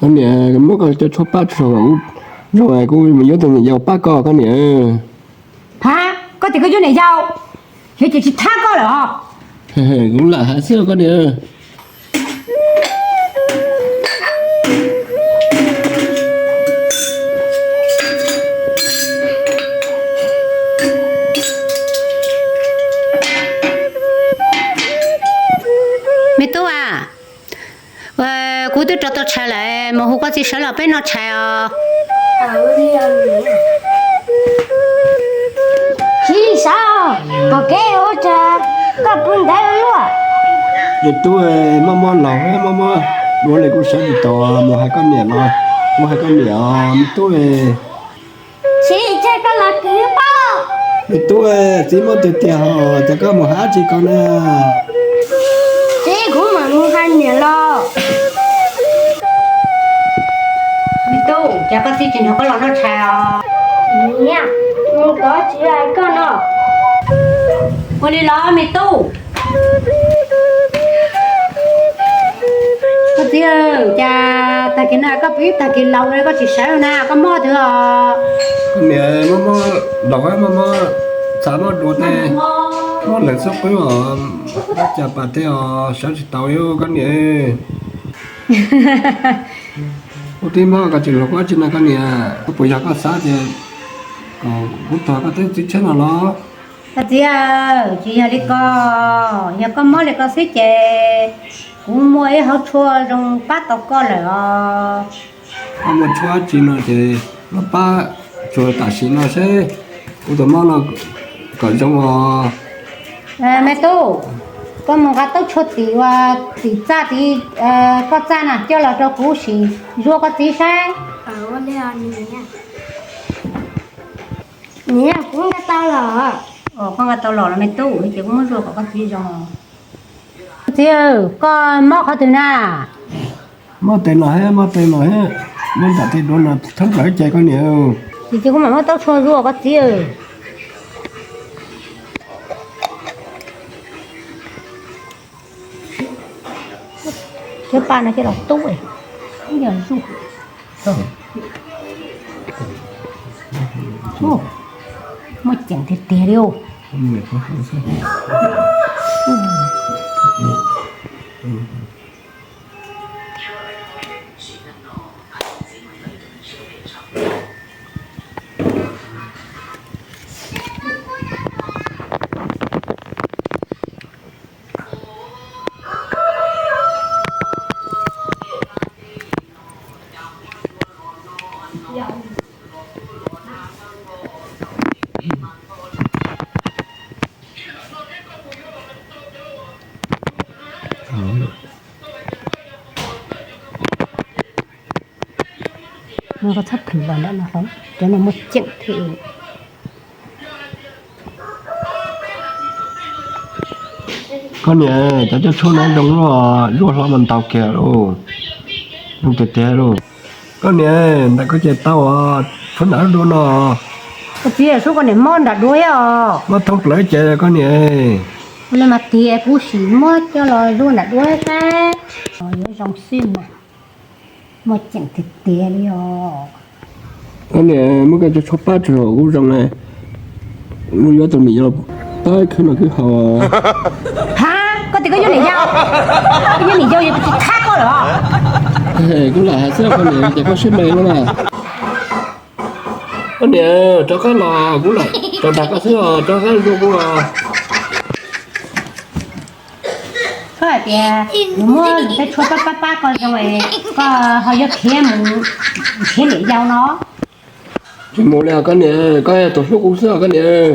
Koj niam, muab koj cov tshuaj pab tso, zoo kuv mus yuav tus niam yau pab koj, koj niam. Ha, koj tias koj yuav niam yau, yog ces tsis thab koj lawm os. Kuv lam hais xwb koj niam. Me tub a, kuv twb rau tau tshais lawm, mus hu koj txiv sawv los peb noj tshais os. Txiv sawv, pom kev ua cas koj pw ntev luaj. Me tub, mob mob laug, mob mob duav li kuv sawv tsis tau, mus hais koj niam los, mus hais koj niam os me tub. Txiv, cia koj los kwv pob. Me tub, txiv mob tiag tiag hos, cas koj mus hais dab tsi ko na? Txiv, kuv mam mus hais niam los. Me tub, cas koj txiv tsis nrog koj los noj tshais os? Niam, mus kov txiv hais koj no. Ua li los me tub. Koj txiv, cas tag kis no koj pw ib tag kis laus li koj tsis sawv na, koj mob twg os? Koj niam, mob mob laug, mob mob txha, mob duav tej, mob lees xub qwb os, mob cas pas tej os, sawv tsis tau li koj niam. Ua tib mob koj tsis laug koj tsis na koj niam, koj puas yog koj xav tias kom kuv tuag koj twb txiv tshiab no los? Koj txiv, tsis yog li ko, yog koj mob li ko xwb ces kuv muaj ib hauv tshuaj zoo pab tau koj lawm os. Koj muaj tshuaj dab tsi no ces los pab tsuag tam sim no seb kuv tus mob no kom zoo os. Me tub, koj mus nqa taub tshuaj tim uas tim txaj tid, koj txaj na coj los rau kuv sim zuaj koj txiv saib. Niam, kuv nqa tau los. Koj nqa tau los los me tub, ces kuv muab zuaj kom koj txiv zoo. Koj txiv, koj mob qhov twg na? Mob tes no thiab, mob tes no thiab, mob nram tej duav no thoob plaws ces koj niam. Ces kuv mam muab taub tshuaj zuaj koj txiv. Cov pa no coj los tub, yog zuj. Muaj ceem tiag tiag li. Koj txhob plhws los ntawm no, cov no muaj ceem thiab. Koj niam, cov cov tshuaj no zoo luaj, zuaj hlo mas ntaus kiag lauj, zoo tiag tiag lauj. Koj niam, nram koj ces tau os, tshuaj nram duav no. Koj txiv, sub koj niam mob nram duav thiab os. Mob thoob plaws ces koj niam. Ua li mas tiag, kuv sim muab coj los zuaj nram duav saib. Yuav zoo xwb mas. Muaj ceem tiag tiag li os. Koj niam, muab koj cov tshuaj pab tso kuv zoo na, kuv yuav tus niam yau pab khwv noj khwv haus. Ha, koj tias koj yuav niam yau, koj yuav niam yau es kuv tsis thab koj lawm os. Kuv lam hais xwb koj niam, ces koj siab me no na. Koj niam, rov qab los kuv lam rov dag koj xwb os, rov qab zuaj kuv os. Koj hais tias kuv muab tej tshuaj pab pab pab koj zoo es koj ho yuav khiav mus khiav niam yau no. Tsis mus li os koj niam, koj yog tus hlub kuv xwb os koj niam.